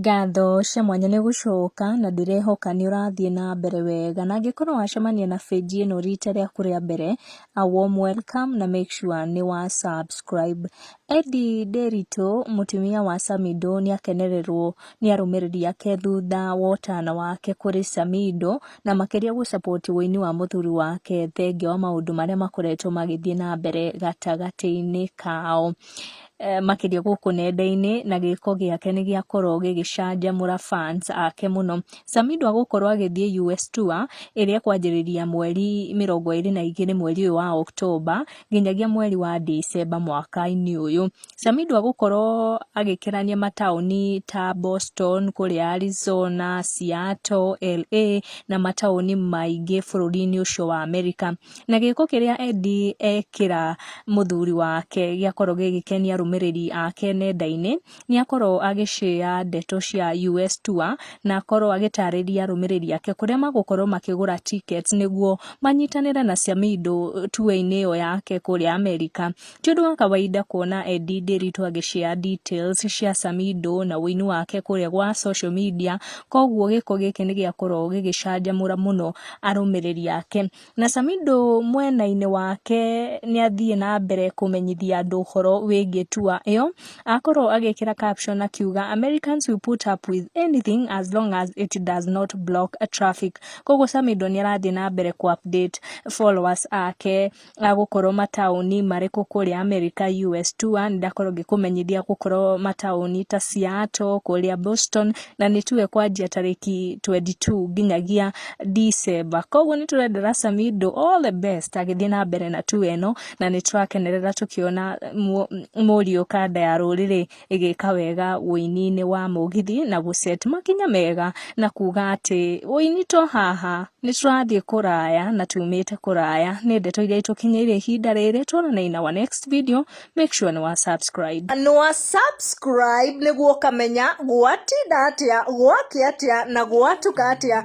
Ngatho cia mwanya nĩ gũcoka na ndĩrehoka nĩ ũrathiĩ na mbere wega, na angĩkorwo wacemania na page ĩno rita rĩaku rĩa mbere, a warm welcome na make sure nĩ wa subscribe. Eddie Nderitu mũtumia wa Samido nĩ akenererwo nĩ arũmĩrĩri ake thutha wa ũtana wake kũrĩ Samido na makĩria gũ support ũini wa mũthuri wake thengia wa maũndũ marĩa makoretwo magĩthiĩ na mbere gatagatĩ-inĩ kao. Makĩria gũkũ nenda-inĩ, na gĩko gĩake nĩ gĩakorwo gĩgĩcanjamũra fans ake mũno. Samidoh agũkorwo agĩthiĩ US tour ĩrĩa ĩkwanjĩrĩria mweri 22 mweri ũyũ wa October nginyagia mweri wa December mwaka-inĩ ũyũ. Samidoh agũkorwo agĩkĩrania mataũni ta Boston, kũrĩa Arizona, Seattle, LA na mataũni maingĩ bũrũri-inĩ ũcio wa Amerika. Na gĩko kĩrĩa Eddie ekĩra mũthuri wake gĩakorwo gĩgĩkenia arũmĩrĩri ake nenda-inĩ, nĩ akorwo agĩshare ndeto cia US tour na akorwo agĩtarĩria arũmĩrĩri ake kũrĩa magũkorwo makĩgũra tickets nĩguo manyitanĩre na Samidoh tour-inĩ ĩyo yake kũrĩa Amerika. Ti ũndũ wa kawaida kuona Eddie Nderitu agĩshare details cia Samidoh na ũini wake kũrĩa gwa social media, koguo gĩko gĩkĩ nĩ gĩakorwo gĩgĩcanjamũra mũno arũmĩrĩri ake. Na Samidoh mwena-inĩ wake nĩ athiĩ na mbere kũmenyithia andũ ũhoro wĩgiĩ tour ĩyo, akorwo agĩkĩra caption akiuga, "Americans will put up with anything as long as it does not block traffic." Koguo Samidoh nĩ arathiĩ na mbere kũ update followers ake agũkorwo mataũni marĩkũ kũrĩa America US tour. Nĩ ndakorwo ngĩkũmenyithia gũkorwo mataũni ta Seattle, kũrĩa Boston, na nĩ tour ĩkwanjia tarĩki 22 nginyagia December. Koguo nĩ tũrendera Samidoh all the best agĩthiĩ na mbere na tour ĩno, na nĩ tũrakenerera tũkĩona mũriũ kanda ya rũrĩrĩ ĩgĩka wega ũini-inĩ wa mũgithi na gũ set makinya mega na kuga atĩ ũini to haha, nĩ tũrathiĩ kũraya na tumĩte kũraya. Nĩ ndeto iria itũkinyĩire ihinda rĩrĩ. Tuonane in our next video. Make sure nĩ wa subscribe. Nĩ wa subscribe nĩguo ũkamenya gwatinda atĩa, gwakĩa atĩa na gwatuka atĩa.